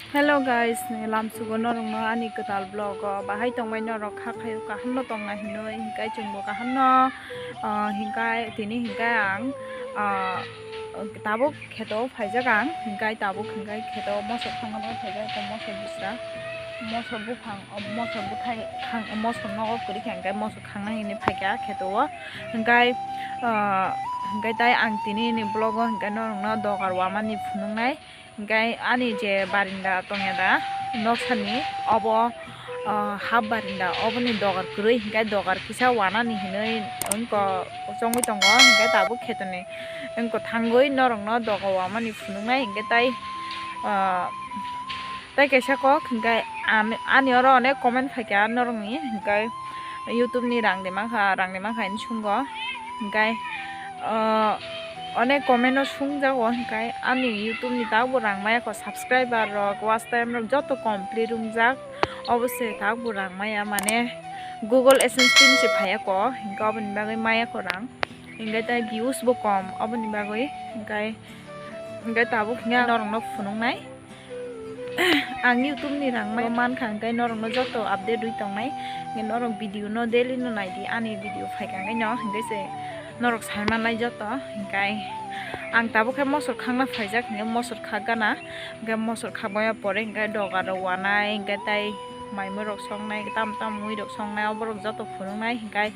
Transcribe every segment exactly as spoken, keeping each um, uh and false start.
Hello guys, lamsugo norokno ani kwtal vlog o bahai tongbai norok kha khayo kaham no tongna hinwi, hinkai chwngbo kaham no, ah, hinkai tini hinkai ang, ah, tabuk kheto phaijak ang, hinkai tabuk hinkai kheto mosok thangna bagwi phaijak, eko mosok bisra, mosok buphang, mosok bwthai, mosok nogo kwrwi kha hinkai mosok khangna hinwi phaikha kheto o, hinkai, ah, hinkai tai ang tini ni vlog o hinkai norokno dogar wamani phunuknai. Hinkai ani je barinda tongya da, noksani obo, ah, hap barinda, oboni dogar kwrwi, hinkai dogar kisa wanani hinwi wngko chongwi tongo, hinkai tabuk khetoni wngko thangwi norokno doga wamani phunuknai, hinkai tai, ah, tai kaisa kok, hinkai ani, ani oro onek comment phaikha norokni, hinkai YouTube ni rang de mankha, rang de mankha hinwi sungo, hinkai, ah, onek comment o sungjago, hinkai ani YouTube ni tabuk rang maya kho, subscriber rok, watch time rok joto complete wngjak, obo se tabuk rang maya, mane Google AdSense pin se phaiya kho, hinkai oboni bagwi maya kho rang, hinkai tai views bo kom, oboni bagwi hinkai, hinkai tabuk hinkai norokno phunuknai. Ang YouTube ni rang mai mankha, hinkai norokno joto update rwi tongnai, hinkai norok video no daily no naidi, ani video phaikha hinkai no, hinkai se norok sai mannai joto, hinkai ang tabuk khe mosor khangna phaijak, hinkai mosor khak gana, hinkai mosor khak baya pore hinkai doga rok wanai, hinkai tai mai mui rok songnai, tam tam mui rok songnai, oborok joto phunuknai, hinkai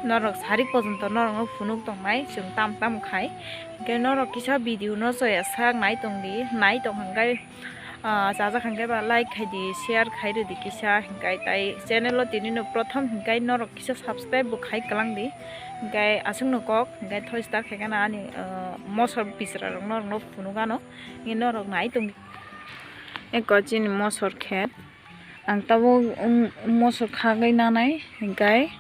norok sari pojonto norokno phunuk tongnai, chwng tam tam khai, hinkai norok kisa video no chaya sak nai tongdi, nai tong hinkai. Ah, chajak hwnkhe ba like khai di, share khai rw di kisa, hinkai tai channel o tini no prothom hinkai norok kisa subscribe bo khai kwlang di, hinkai aswk no kok, hinkai thoi start khai gana ani, ah, mosor bisra rok norok no phunuk gano, hinkai norok nai tong di. Eko chini mosor khet, ang tabuk, um, mosor khagwi nanai, hinkai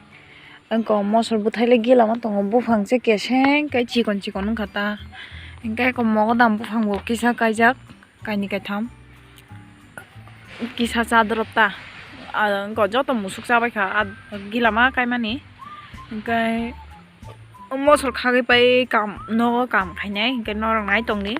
wngko mosor bwthai le gila ma tongo, buphang se keseng kai chikon chikon wngkha ta, hinkai eko mogodam buphang bo kisa kaijak. Kainwi kaitham kisa cha drop ta, ah, wngkha joto musuk chabaikha, ah, gila ma kaimani, hwnkhe mosor khagwi pai kam, nogo kam khainai, hwnkhe norok nai tongdi.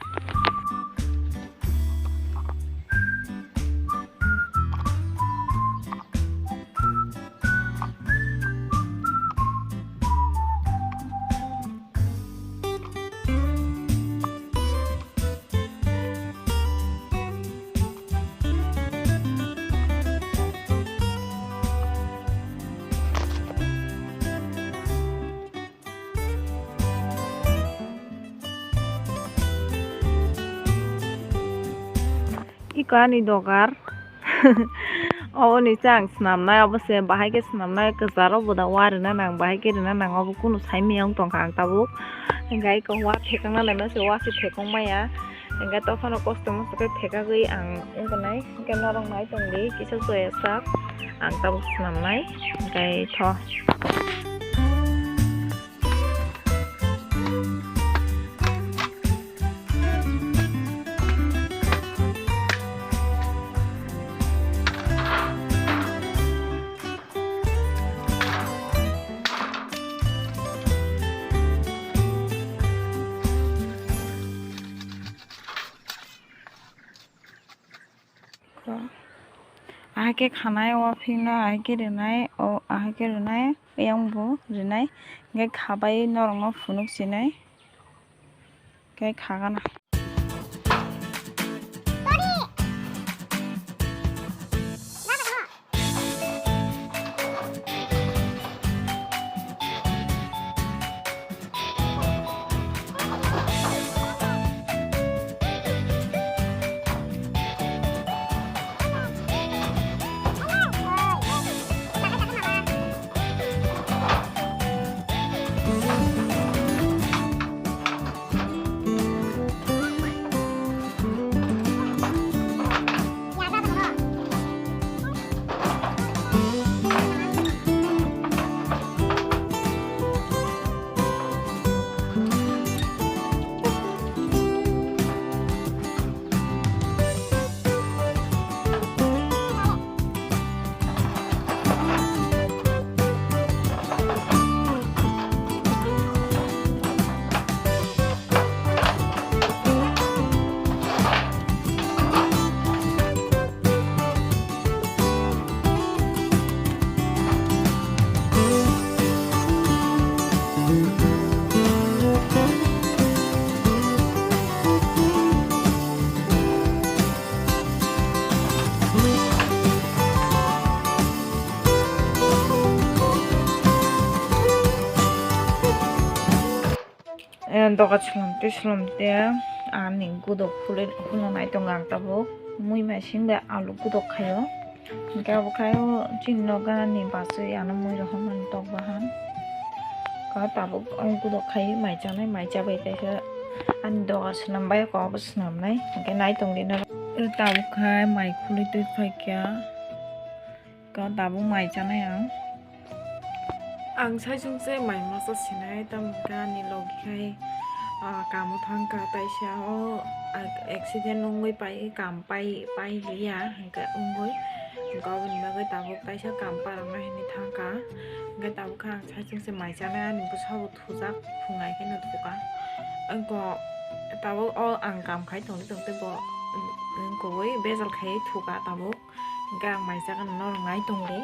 Iko ani dogar. Oboni se ang swnamnai, obo se bahai khe swnamnai, kwcharo bo da wa rwna nang, bahai khe rwna nang, obo kunu sai miyang tongkha ang tabuk. Hwnkhe iko wa thekangna naima se wa se thekong maya. Hwnkhe tophano kosto mosto khe thekagwi ang wngkha nai, hwnkhe norok nai tongdi kisa soya sak ang tabuk swnamnai, hwnkhe tho. Ahai khe khanai, o phikno ahai khe rwnai, o ahai khe rwnai, ayang bo rwnai, hwnkhe khabai norokno phunuk sinai, khe khagana. Eh, doga slam twi slam twi ani gudok phulwi, phulna nai tongo ang tabuk. Mui mai sing bai alu gudok khaio. Hingke abo khaio chini nok ganani bachwi ano mui rohormani tok bahan. Ko tabuk o gudok khai mai chanai, mai chabai teisa ani doga swnam bai ko abo swnamnai. Hingke nai tongdi norok. Tabuk khai mai khulwi twi phaikha. Ko tabuk mai chanai ang. Ang saichung se mai masa sinai, tamo hingke ani logi khai, ah, kamo thangkha, taisa o, ah, accident wngwi pai, kam pai, pai liya, hingke wngwi, hingke aboni bagwi tabuk taisa kam parokna hinwi thangkha, hingke tabuk khe ang saichung se mai chanai, ani bwsabo thujak, phungai kheno thuka, wngkha tabuk o ang kam khai tongwi tongtwi bo, wngkha bejal khai thuka tabuk. Hingke ang mai chakano norok nai tongdi.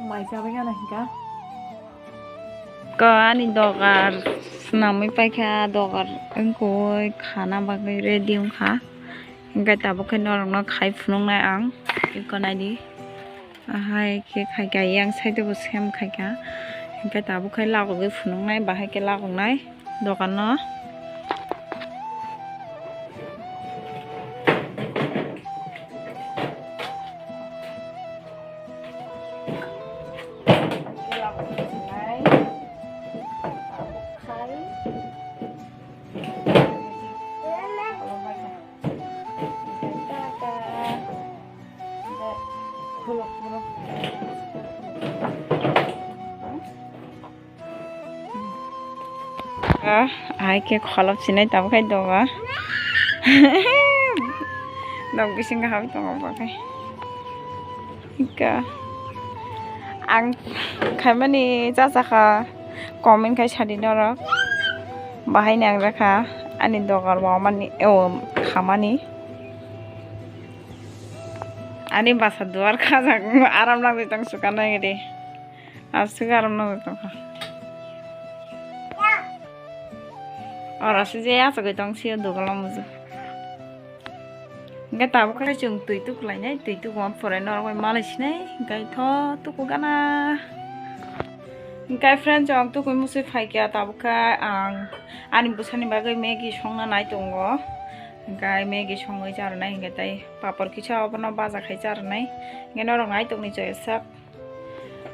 Mai chabai gana hingka. Ko ani dogar swnamwi paikha, dogar wngkoi khana bagwi ready wngkha. Hingke tabuk khe norokno khai phunuknai ang, iko naidi. Ahai khe khaikha, yang side o bo same khaikha. Hingke tabuk khe lagogwi phunuknai, bahai khe lagoknai. Dokan no. Ah, ai khe kholop sinai tabuk khai doga. Nok bisingo habwi tongo bo khe. Hika. Ang khaimani chachakha, comment khai sadi norok. Bahai nang rakha ani dogar wamani, o, khamani. Ani basa duar khajak, aram nangwi tong sukanai de. Aswk aram nangwi tongkha. Oro se je achugwi tong sio dugola muju. Hingke tabuk khe chwng twi tuklainai, twi tukma pore norok bai malai sinai, hingke tho tuku gana. Hingke friend chwng tukui musui phaikha tabuk khe ang ani bwsani bagwi Maggie songna nai tongo. Hingke Maggie songwi charwnai hingke tei papor kisa obono baja khai charwnai. Hingke norok nai tongni chwng sak.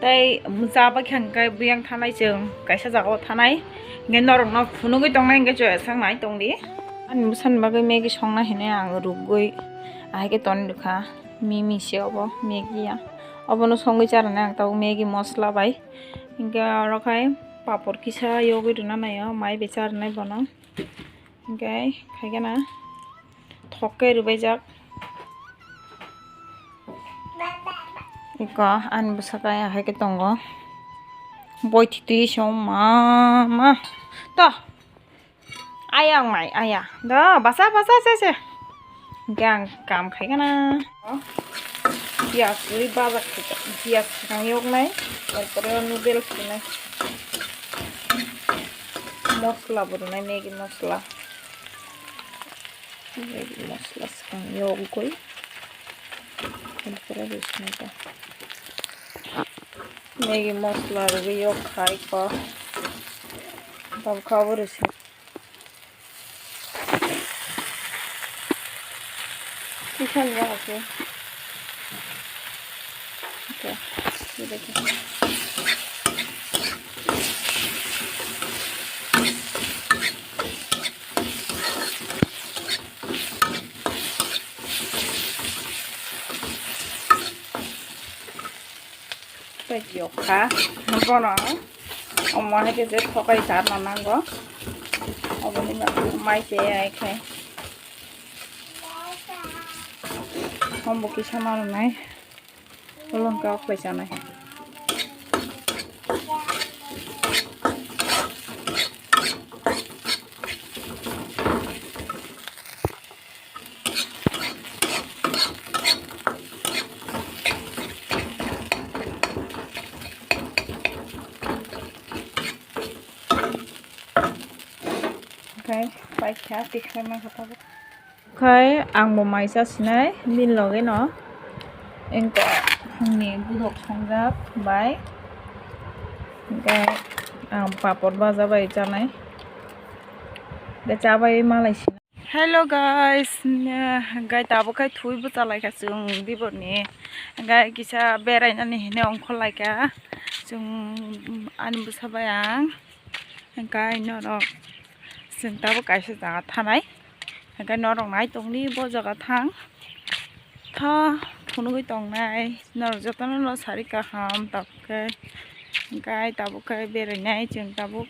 Tei cha bai khe hingke buyang thanai chwng kaisa jagao thanai. Hingke norokno phunugwi tongnai hingke chwng sak nai tongdi. Ani bwsani bagwi Maggie songna hinwi ang rwgwi ahai khe tonwi rwkha. Mimi se obo Maggie ya. Obono songwi charwnai ang tabuk Maggie mosla bai. Hingke oro khai papor kisa yogwi rwna naio, mai bai charwnai bono. Hingke khaikhe na thok khe rwbaijak. Iko ani bwswk kaya hai khe tongo. Boithi twi se ma ma. To. Ayang mai aya. Do basa basa se se. Hingke ang kam khaikhe na. Piyaj twi bajak khaikhe. Piyaj swkang yoknai. Tarpore noodles rwnai. Mosla bo rwnai, Maggi mosla. Maggi mosla swkang yogwi. Tarpore rwsnai ta. Maggi mosla rwgwi yok khai ko. Tabuk kha obo rwsnai. Kisa ni yago se. Okay. Bebek. Yokha bono omo hai khe je thokai charna nango. Oboni bagwi mai se ai khai. Hombo kisa ma rwnai. Bolong ka oklai chanai. Khai paikha tikhlai mankha tabuk. Khai ang bo mai chasinai bini loge no. Engko ni budok songjak bai. Hingke ang papor baja bai chanai. Hingke chabai malai sinai. Hello guys, hingke tabuk khai thui bwchalaikha chwng diborni. Hingke kisa berainani hinwi ongkhorlaikha chwng ani bwsa bai ang. Hingke norok chwng tabuk kaisa jaga thanai. Hingke norok nai tongdi bo jaga thang. Tha phunugwi tongnai. Norok jotono no sari kaham tabuk khe. Hingke tabuk khe berainai chwng tabuk.